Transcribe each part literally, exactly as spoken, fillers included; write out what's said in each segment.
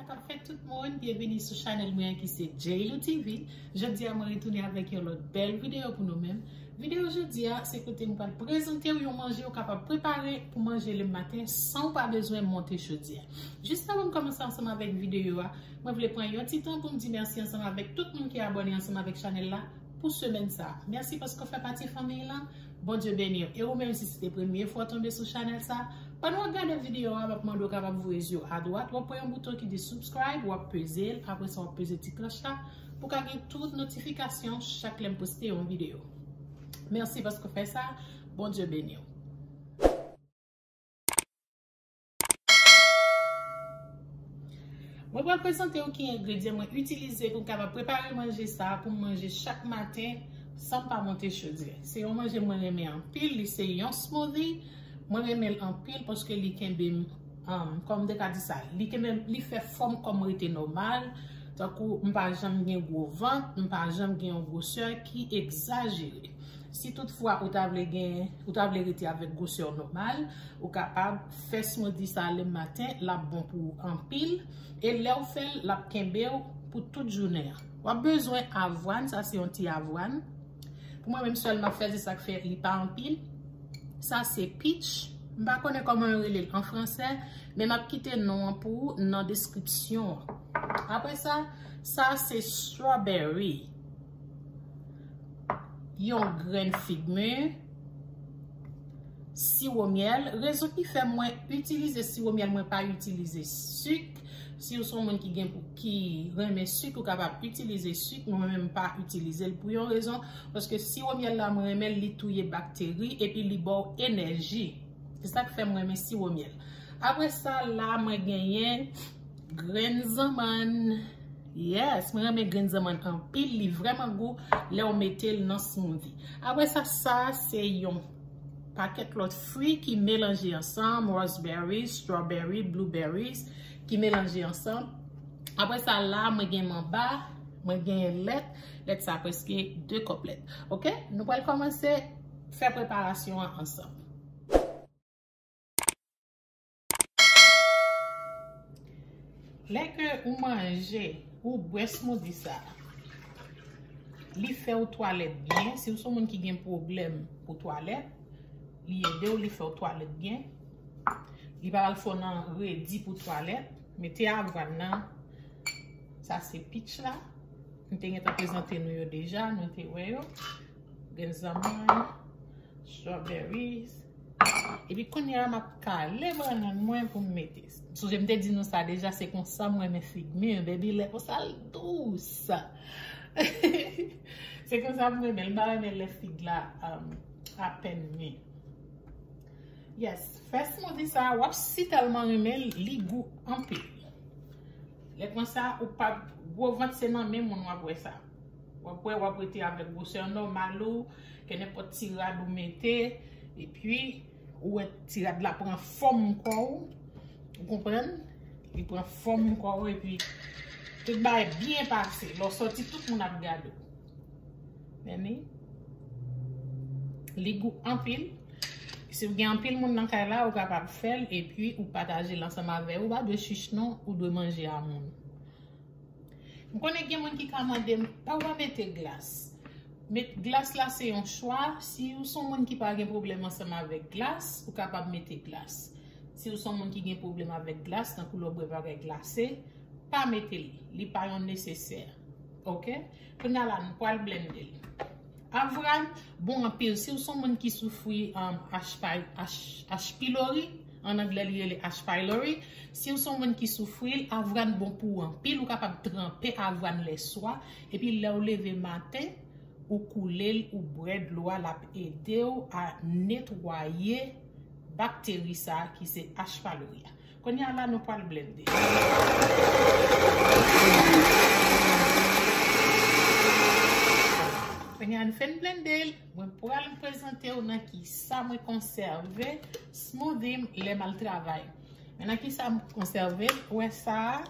Sa fè tout moun, byenvini sou chanèl mwen an ki se J L U T V. Jodi a mwen retounen avèk yon lòt bèl videyo pou nou menm. Videyo jodi a se kote m pral prezante w yon manje ou kapab prepare pou manje lemen maten san w pa bezwen monte chodyè. Jis avan m kòmanse ansanm avèk videyo a, mwen vle pran yon ti tan pou m di mèsi ansanm avèk tout moun ki abòne ansanm avèk chanèl la pou semèn sa a. Mèsi paske w fè pati fanmiy lan. Bondye beni w. E ou menm, si se te premye fwa w tonbe sou chanèl sa a, pandan w ap gade videyo a, m ap mande w kapab voye zye w adwat, w ap wè yon bouton ki di subscribe, w ap peze l, apre sa w ap peze ti klòch la pou w ka gen tout notifikasyon chak lè m poste yon videyo. Mèsi paske w fè sa. Bondye beni w. Mwen pral prezante w ki engredyan mwen itilize pou m kapab prepare manje sa a pou m manje chak maten san m pa monte chodyè. Se yon manje mwen renmen anpil, li se yon smoothie. Mwen renmen l anpil paske li kenbe m, um, kòm m te ka di sa, li kenbe m, li fè fòm kò m rete nòmal. Tankou m pa janm gen gwo vant, m pa janm gen yon gwosè ki egzajere. Si toutfwa ou ta vle gen, ou ta vle rete avèk gwosè w nòmal, ou kapab fè smoothie sa a lemen maten, l ap bon pou ou anpil. E lè w fè l, l ap kenbe w pou tout jounen an. W ap bezwen avwàn, sa se yon ti avwàn. Pou mwen menm sèl m ap fè, se sa k fè li pa anpil. Sa se peach. M pa konnen kòman yo rele l an fransè, men m ap kite non an pou ou nan deskripsyon an. Apre sa, sa se strawberry. Yon grenn fig mi, siwo myèl. Rezon ki fè mwen itilize siwo myèl, mwen pa itilize sik. Si w se yon moun ki gen pou, ki renmen sik, ou kapab itilize sik, men mwen menm m pa itilize l pou yon rezon, paske siwo myèl la mwen renmen l, li touye bakteri epi li ba w enèji. Se sa k fè mwen renmen siwo myèl. Apre sa, la mwen genyen grenn zanmann. Yes, mwen renmen grenn zanmann anpil, li vrèman gou lè w mete l nan smoothie. Apre sa, sa se yon pakèt lòt fwi ki melanje ansanm, raspberry, strawberry, blueberries, ki melanje ansanm. Apre sa, la mwen gen manba, mwen gen lèt, lèt sa prèske de kòp lèt. Oke, nou pral kòmanse fè preparasyon an ansanm. Lè ke ou manje, ou bwè smoothie sa, li fè w twalèt byen. Si w se yon moun ki gen pwoblèm pou twalèt, li ede w, li fè w twalèt byen. Li pa pral fè w nan redi pou twalèt. Mete avwàn nan. Sa se peach la. M te gentan prezante nou yo deja, nou te wè yo. Grenn zanmann, strawberries. Epi kounye a, m ap kale bannann mwen pou m mete. Sonje m te di nou sa deja, se konsa m renmen fig mi, baby, lè konsa l dous. Se konsa m renmen l, m pa renmen lè fig la, um, apèn mi. Yes, fè smoothie sa, w ap si tèlman renmen l, li gou anpil. Lè konsa, ou p ap, gwo vant se nan men moun w ap wè sa. W ap wè, w ap rete avèk gwosè nòmal ou, ke nenpòt ti rad ou mete, epi ou wè ti rad la pran fòm kò w, ou konprann? Li pran fòm kò w, epi tout bagay byen pase. Lè w sòti, tout moun ap gade w. Men li, li gou anpil. Si w gen anpil moun nan kay la, ou kapab fè l, epi ou pataje l ansanm avè yo. Ou pa dwe chich non, ou dwe manje a moun. M konnen gen moun ki ka mande m, pa w pa mete glas. Met glas la se yon chwa. Si w se yon moun ki pa gen pwoblèm ansanm avèk glas, ou kapab mete glas. Si w se yon moun ki gen pwoblèm avèk glas, tankou lè w bwè bagay glase, pa mete l. Li pa yon nesesè. Oke? Kounye a la, nou pral blende l. Avwàn bon anpil. Si w se yon moun ki soufri, um, H. py-, H. H. pylori, an anglè li rele H. pylori, si w se yon moun ki soufri l, avwàn bon pou ou anpil. Ou kapab tranpe avwàn lèswa, epi lè w leve maten, ou koule l, ou bwè dlo a, l ap ede w a netwaye bakteri sa a ki se H. pylori a. Kounye a la, nou pral blende. Kounye a, nou fin blende l, mwen pral prezante w nan ki sa mwen konsève smoothie m lè m al travay. Men nan ki sa m konsève l, ou wè sa a,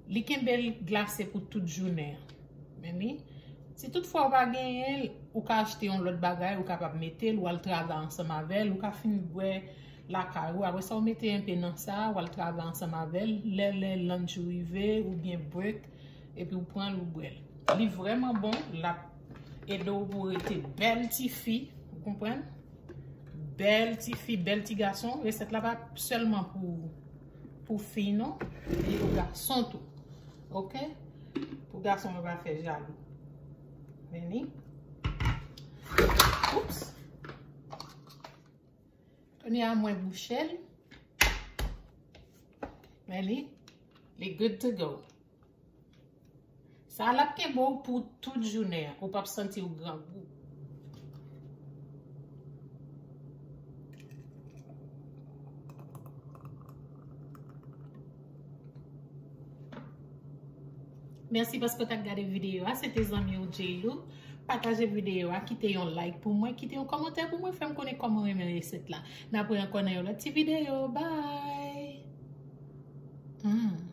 li kenbe l glase pou tout jounen an. Men li, si toutfwa ou pa genyen l, ou ka achte yon lòt bagay, ou kapab mete l, ou al travay ansanm avè l, ou ka fin bwè lakay ou. Apre sa, ou mete enpe nan sa, w al travay ansanm avè l. Lè, lè lunch ou rive, oubyen break, epi ou pran l, ou bwè l. Li vrèman bon, l ap ede w pou w rete bèl ti fi, ou konprann? Bèl ti fi, bèl ti gason. Resèt la pa sèlman pou, pou fi, non, e pou gason tou. Oke? Pou gason yo pa fè jalou. Men li. Oups. Kounye a mwen bouche l. Men li, li good to go. Sa l ap kenbe w pou tout jounen an. Ou p ap santi w grangou. Mèsi paske w t ap gade videyo a. Se te zanmi w J-Lou. Pataje videyo a, kite yon like pou mwen, kite yon kòmantè pou mwen, fè m konnen kòman w renmen resèt la. N ap wè ankò nan yon lòt ti videyo. Bye! Hmm.